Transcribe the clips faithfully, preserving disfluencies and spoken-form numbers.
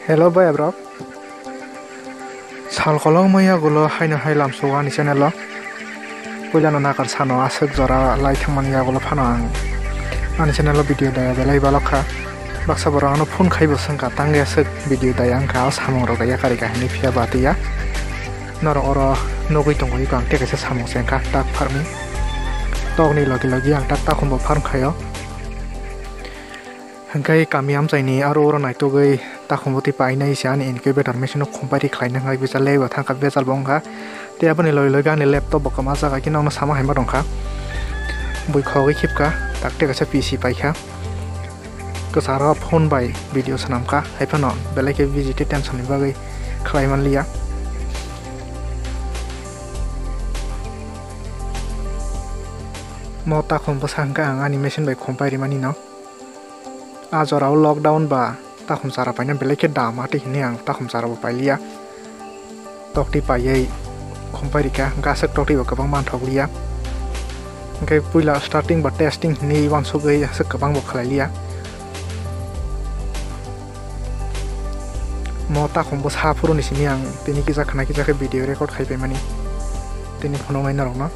Hello bhai bro. Sal kolokma yagulo haino hai lamsao ani channel o. Puilano nakar sano aswk jora lai thangmani yagulo phano ang ani channel o video daya belai balok kha. Baksa borok ano phone khaibo swngkha, tangwi aswk video daya wngkha, o samung rok daya kari kha hinwi, phiya ba twiya. Norok oro nugwi tongo, iko ang tei kaisa samung se wngkha tak farming. Tokni logi logi ang tak takhumbo farm khaio. Hwnkhe kami amchaini aro oro naitugwi takhumbo tei painai se ani incubator machine o khompairi khlaina hwnwi bechar laibo thangkha, bechar bo wngkha. Tei aboni logi logi ani laptop bo kwma jaga khe nokno sama haima tongkha. Bui khogwi khipkha, tak tei kaisa P C paikha. Kwcharo phone bai video swnamkha, hai phano belai khe busy tei tension ni bagwi khlai manliya. Mo takhum bwsa hwnkhe ang ani machine bai khompairi mani no. A jorao lockdown ba takhum chara paina belai khe dam, atwi hinwi ang takhum chara bo pailiya. Toktwi paiwi khumpai rikha, hwnkhe aswk toktwi bo kwbang manthokliya. Hwnkhe puila starting ba testing hinwi uansukgwi aswk kwbang bo khlailiya. Mo takhum bwsa phuruni simi ang tini kisa khna kisa khe video record khai paimani. Tini phunuknai norokno.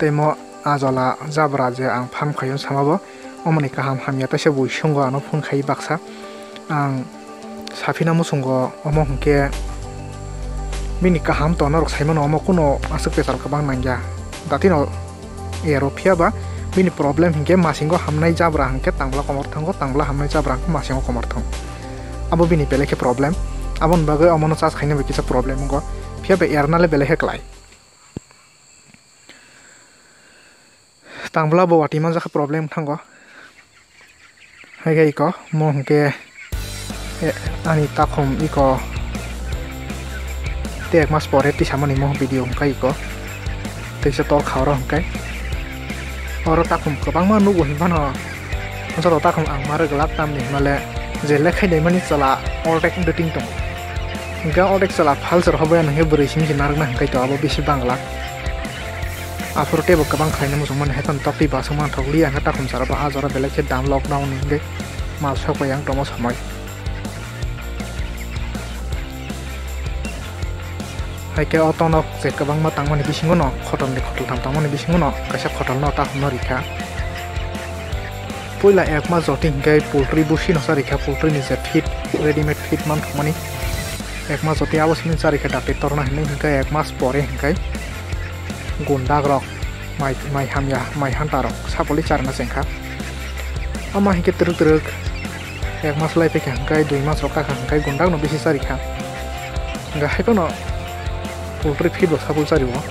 Tei mo ajola jabra je ang farm khaio sama bo. Omoni kaham hamya teisa bui sungo ano phone khai baksa. Ang saphina muchungo omo hwnkhe bini kaham to norok saimano, omo kuno aswk pechal kwbang nangya. Datino ero phiya ba bini problem hwnkhe masingo hamnai jabra hwnkhe tangla komor thango, tangla hamnai jabra hwnkhe masingo komor thango. Abo bini belai khe problem. Aboni bagwi omono charge khaina bai kisa problem wngo. Phiya ba erna le belai khe klai. Tangla bo watwi manjakha problem thango. Hai khe iko, mo hwnkhe, e, ani takhum iko tei ek mas pore tisamani mo video hwnkhe iko. Teisa tol kha oro hwnkhe. Oro takhum kwbangma nugo hinphano. Joto takhum ang ma rwglak tamni hwnmale je lekha naimani chwla ordek wngwi tongo. Hwnkhe ordek chwla phalsar hobayan hwnkhe bwrwi simi se narwkna hwnkhe to abo bisi bangla. Aphuru teibo kwbang khlaina muchungmani, haiphano toktwi basuk manthokliya, hwnkhe takhum chara bo a jora belai khe dam lockdown ni hwnkhe mal sokbai ang tongma somoi. Hai khe o tonok je kwbangma tangmani bisingo no, khotol ni khotol tham tangmani bisingo no kaisa khotol no takhum no rikha. Puila ek mas jotwi hwnkhe poultry busi no cha rikha, poultry ni je feed, readymade feed manthokmani. Ek mas jotwi abo simi cha rikha dakti torna hinwi, hwnkhe ek mas pore hwnkhe gundak rok, mai, mai hamya, mai hanta rok sapoli charwna chengkha. Ama hwnkhe twrwk twrwk ek mas lai phaikha hwnkhe dui mas rok kakha hwnkhe gundak no bisi cha rikha. Hwnkhe haiphano poultry feed bo sapoli chario.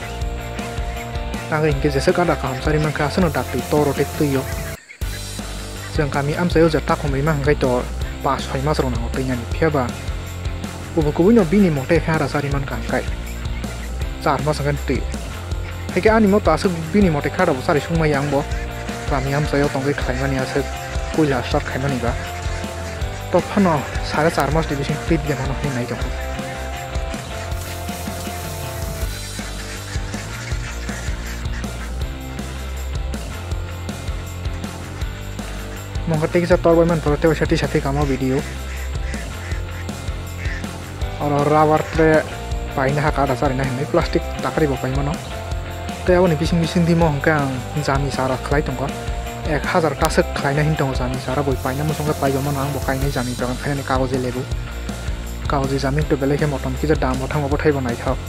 Tangwi hwnkhe jeswk ada kaham chari mankha, aswkno dakti toro tei twio. Chwng kami amchaio je takhum rima hwnkhe to pas soi mas rok nango twi nani, phiya ba kubui kubui no bini mote khe hara chari mankha hwnkhe char mas hwnkhe twi. Hai khe ani moto aswk bini mote khe hara bo chari sung maya ang bo kami amchaio tongwi khlaimani aswk puila start khaimani ba. To phano sare char mas ni bising twi de mano hinwi nai tongo. Mongkha tei kisa tor bai man pore tei waisa tisa thik kamo video. Oro rubber tray paina ha kada charina hinwi plastic takari bo paimano. Tei aboni bising bising dimo hwnkhe ang jami chara khlai tongo. Ek hazar taswk khlaina hin tongo jami chara boi paina muchungkhe paiba mano ang bo kainai jami bagan khainani kagoji lebu. Kagoji jami to belai khe motom kisa dam bo thango bwthai bo naithok.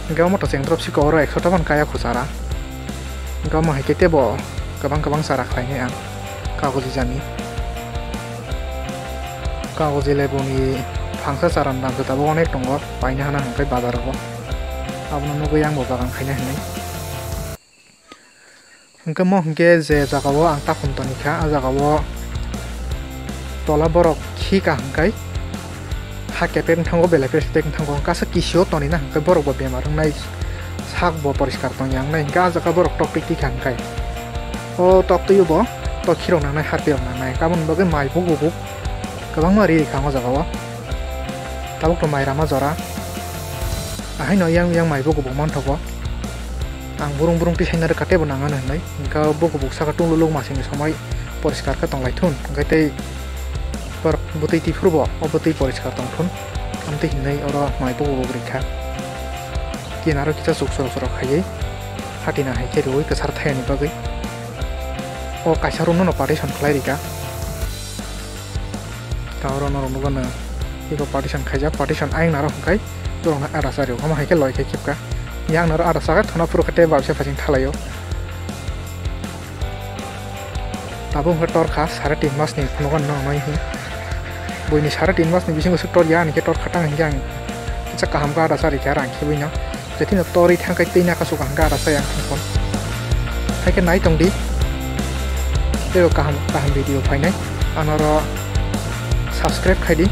Hingke omo to chengdrop si kok oro ekso ta man kaya kho chara. Hingke omo hai khe tebo kwbang kwbang chara khlainai ang. Kagoji jani. Kagoji leboni phangsa chara ni dam khe tabuk onek tongo, paina hana hingke bazar o. Abono nugui ang bo bagan khaina hinui. Hingke mo hingke je jaga o ang takhum toni kha, a jaga o tola borok khi ka hingkai ha kepek wngthango, belai pes pek wngthango, kaisa kisio toni na hingke borok bo bemar wngnai, sak bo poriskar tong ya wngnai, hingke a jaga borok tok twi twi kha hingkai. O tok twi o bo tok khirok nangnai, harpi rok nangnai, aboni bagwi mai bo gubuk kwbangma ri ri kha o jaga o. Tabuk to mai rama jora. Ahaino yang yang mai bo gubuk manthogo. Ang burung burung tisaina rwkha teibo nangano hinwi. Hingkha bo gubuk saka tunglo lukmasingni somoi poriskar khe tonglaithun. Hingkhe tei Bwtwi tiphuru bo o bwtwi poriskar tongthun, amtwi hinwi oro mai bugo bugo rikha. Kinaro kisa chuk soro soro khaiwi hatina hai khe rwui kwchar thayani bagwi. O kaisa room no partition khlai rikha. Ta oro norok nukgo no iko partition khaijak, partition ayang naro hwnkhe borokno ada chari rw. Omo hai khe loi khe khipkha. Yang naro ada chakha thuna phuru khe tei baksa phasing thalaio. Tabuk hwnkhe tor kha sare tin mas ni phunukgo no nai hi. Buini sare tin mas ni bisingo se tor ya ani khe tor khatang hinkhe ang kisa kaham khe ada chari khe rang khibui no. Jeti no tori thangkai tei naka suka hwnkhe ada chai ang thangkon. Hai khe nai tong di. Tei kaham kaham video phainai. Anoro subscribe khai di.